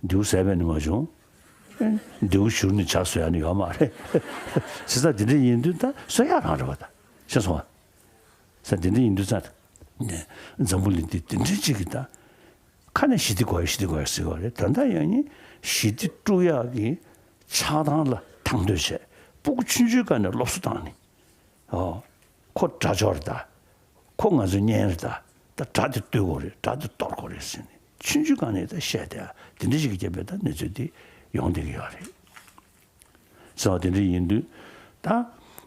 མདེའུ་བཟས་པས་ནི་མ་བྱུང་། ཨེ་མདེའུ་བཞུར་ནས་ཇ་བཟོ་ཡག་ནི་ཡོད་མ་རེད། བྱས་ཙང་དེ་འདྲ་ཡིན་དུས་ད་གསོད་ཡག་རང་རེད་བ་ད། ཤེས་སོང་བ། ས་དེ་འདྲ་ཡིན་དུས་ཙང་ནས་འཛམ་བུ་གླིང་འདི་དེ་འདྲ་གཅིག་གི་ད་ཁ་ནས་ཞི་བདེ་དགོས་ཡ་ཞི་བདེ་དགོས་ཡ་ཟེར་བ་རེད། ད་ལྟ་ཡང་ནི་ཞི་བདེ་དཀྲུག་ཡག་གི་ཆགས་སྡང་ལ་ཐང་དོད་བྱས། སྤུ་གུ་ཆུང་ཆུང་སྒང་ནས་སློབ་གསོ་བཏང་ནས། ཨོ། ཁོ་དགྲ་ཕྱོགས་རེད་ད། ཁོ་ང་ཚོའི་གཉེན་རེད་ད། ད་དགྲ་དེ་གཏོར་དགོས་རེད། དགྲ་དེ་གཏོར་དགོས་རེད་ཟེར་ནས་ཆུང་ཆུང་སྒང་ནས་ད་བཤད་བསྡད་ཡ་དེ་འདྲ་ཞིག་གི་རྐྱེན་པས་ད་གནས་ཚུལ་དེ་ཡོང་བསྡད་ཀྱི་ཡོད་རེད། ཟེར་བ་དེ་འདྲ་ཡིན་དུས་ད་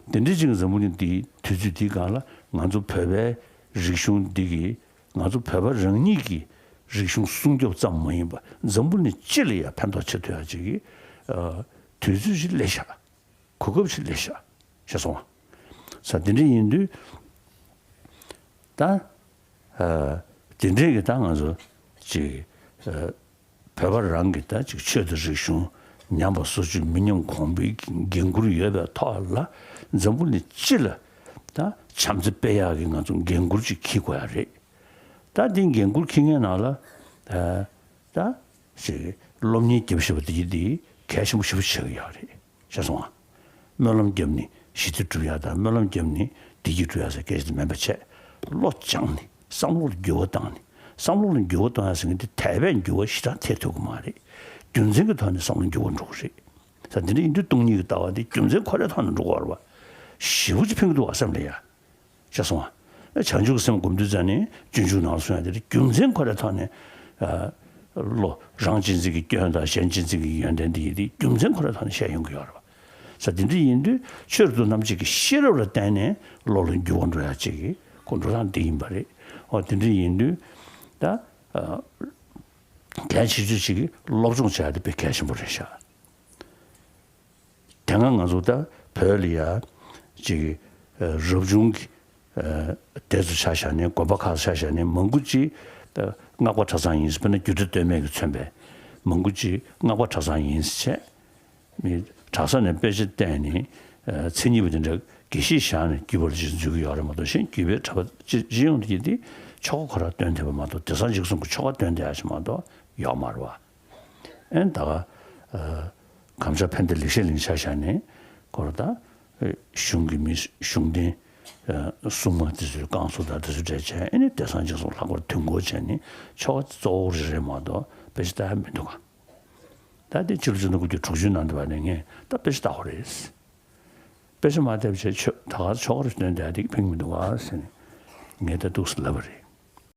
དེ་འདྲ་ཅིག་འཛམ་བུ་གླིང་འདིའི་དུས་ཚོད་འདིའི་སྒང་ལ་ང་ཚོ་བོད་པའི་རིག་གཞུང་འདི་གིས་ང་ཚོ་བོད་པ་རང་ཉིད་ཀྱི་རིག་གཞུང་སྲུང་སྐྱོབ་ཙམ་མ་ཡིན་པར་འཛམ་བུ་གླིང་སྤྱི་ལ་ཡང་ཕན་ཐོགས་བྱེད་ཐུབ་ཡ་ཅིག་གི་ཨ་དུས་ཚོད་ཅིག་སླེབས་ཤག་གོ་སྐབས་ཤིག་སླེབས་ཤག་ཤེས་སོང་བ། ས་དེ་འདྲ་ཡིན་དུས་ད་ཨ་དེ་འདྲས་ཀྱི་ད་ང་ཚོ་ཅིག་ཨ་བོད་པ་རང་གི་ད་ཅིག་ཆོས་དང་རིག་གཞུང་ཉམས་པ་སོར་ཆུད་མི་ཉམས་གོང་འཕེལ་གྱི་འགན་ཁུར་ཡོད་པའི་ཐོག་ལ་འཛམ་བུ་གླིང་སྤྱི་ལ་ད་བྱམས་བརྩེ་སྤེལ་ཡག་གི་ང་ཚོ་འགན་ཁུར་ཅིག་འཁྱེར་དགོས་ཡ་རེད། ད་འདི་འགན་ཁུར་འཁྱེར་མཁན་ནང་ལ་ཨ་ད་ཅིག་སློབ་གཉེར་རྒྱབ་བཞག་པ་དེ་གྱིས་དེ་ གལ་ཆེན་པོ་ཞེ་པོ་ཆགས་ཀྱི་ཡོད་རེད། ཤེས་སོང་ང་། སྨོན་ལམ་བརྒྱབ་ནས་ཞི་བདེ་སྒྲུབ་ཡ་དང་སྨོན་ལམ་བརྒྱབ་ནས་བདེ་སྐྱིད་སྒྲུབ་ཡ་ཟེར་སྐད་ཆ་དེ་མིན་པ་བྱས། བློ་སྦྱངས་ནས་བསམ་བློ་ལ་འགྱུར་བ་བཏང་ནས། བསམ་བློ་ལ་འགྱུར་བ་གཏོང་ཡ་ཟེར་མཁན་དེ་དད་པས་འགྱུར་བ་ཞེ་དྲག་ཐེབས་ཐུབ་ཀྱི་མ་རེད། རྒྱུ་མཚན་གྱི་ཐོག་ནས་བསམ་བློ་འགྱུར་བ་འགྲོ་གི་རེད། ས་འདི་འདྲ་ཡིན་དུས་སྟོང་ཉིད་ཀྱི་ལྟ་བ་འདི་རྒྱུ་མཚན་ཁོ་རའི་ཐོག་ནས་འགྲོ་དགོས་རེད་བ། ཞེ་པོ་ཅིག་ཕན་གྱི་འདུག་བ་སེམས་ལ་ཡ། ཤེས་སོང་ང་། བྱང་ཆུབ་ཀྱི་སེམས་སྒོམ་དུས་ཙ་ནས་སྤྱོད་འཇུག་ནང་ལ་གསུངས་ཡ་དེ་རྒྱུ་མཚན་ཁོ་རའི་ཐོག་ནས། ཨ། བློ་རང་གཅེས་འཛིན་གྱི་སྐྱོན་དང་གཞན་གཅེས་འཛིན་གྱི་ཡོན་ཏན་དེ་ཡིན་དེ་རྒྱུ་མཚན་ཁོ་རའི་ཐོག་ནས་བཤད་ཡོང་གི་ཡོད་རེད་བ། ས་དེ་འདྲ་ཡིན་དུས་ཆོས་རབ་ཏུ་རྣམ་འབྱེད་ཀྱི་ཤེས་རབ་ལ་བརྟེན་ནས་བློ་ལ་འགྱུར་བ་འགྲོ་ཡ་གཅིག་གི་ཁོ་འགྲོ་སྟངས་འདི་ཡིན་པ་རེད། འོ་དེ་འདྲ་ཡིན་དུས་ད། ཨ། གལ་ཆེ་ཤོས་ཅིག་གི་སློབ་སྦྱོང་བྱ་ཡ་དེ་དཔེ་གལ་ཆེན་པོ་རེད་ཤག་དེ་སྔ་ང་ཚོ་ད་བོད་ལ་ཡ་ཅིག་རབ་བྱུང་གི་སྡེ་ཚོ་ཆ་བཞག་ནས་དགོན་པ་ཁག་ཆ་བཞག་ནས་མང་པོ་ཅིག་ད་སྔགས་པ་གྲྭ་ཚང་ཡིན་ཟེར། དཔེར་ན་སྒྱུ་འཕྲུལ་སྟོད་སྨད་ཀྱིས་མཚོན་པའི་མང་པོ་ཅིག་སྔགས་པ་གྲྭ་ཚང་ཡིན་ཟེར་བྱས། མི་གྲྭ་ས་ནས་དཔེ་ཆ་བལྟས་ནས་མཚན་ཉིད་པ་དེ་འདྲ་དགེ་བཤེས་བཞག་ནས་རྒྱུད་པ་ལ་ཅིག་འཛུལ་གྱི་ཡོད་རེད་མ་གཏོགས། གཞན་རྒྱུད་པའི་གྲྭ་པ་སྤྱི་སྤྱི་ཡོངས་ཀྱི་དེ་ཆོ་ག་ཁོ་རང་སྟོན་ཐུབ་པ་མ་གཏོགས། དེང་སང་ཅིག་གསུང་གི་ཆོ་ག་སྟོན་བསྡད་ཡ་ཞིག་མ་གཏོགས་ཡོད་མ་རེད་བ། ཨེ་ད་ག་ཨ་གམ་ཤ་ཕན་བདེ་ལེགས་བཤད་གླིང་ཆ་བཞག་ནས་ཁོ་ར་ད་གཞུང་གི་མི་གཞུང་བསྟེན་སྲུང་མ་དེ་ཚོའི་བསྐང་གསོ་དང་དེ་ཚོ་འདྲ་བྱས། ཨེ་ནས་དེང་སང་ཅིག་གསུང་ལྷག་པར་དུས་འཁོར་བྱས་ནས་ཆོ་ག་གཙོ་བོ་རེ་རེ་མ་གཏོགས་དཔེ་ཆ་ལྟ་ཡ་མི་འདུག་ག་ད་དེ་ཕྱི་ལོ་ཆིག་སྟོང་དགུ་བརྒྱ་དྲུག་ཅུ་ནང་དུ་བ་ནས་ངས་ད་དཔེ་ཆ་ལྟ་དགོས་རེད། དཔེ་ཆ་མ་བལྟས་པ་བྱས་ཆོས་ད་ག་ཆོ་ག་རེ་སྟོན་བསྡད་དེ་ཕན་གྱི་མི་འདུག་ག་ཟེར་ནས་ངས་ད་འདུག་སེ་ལབ་པ་རེད།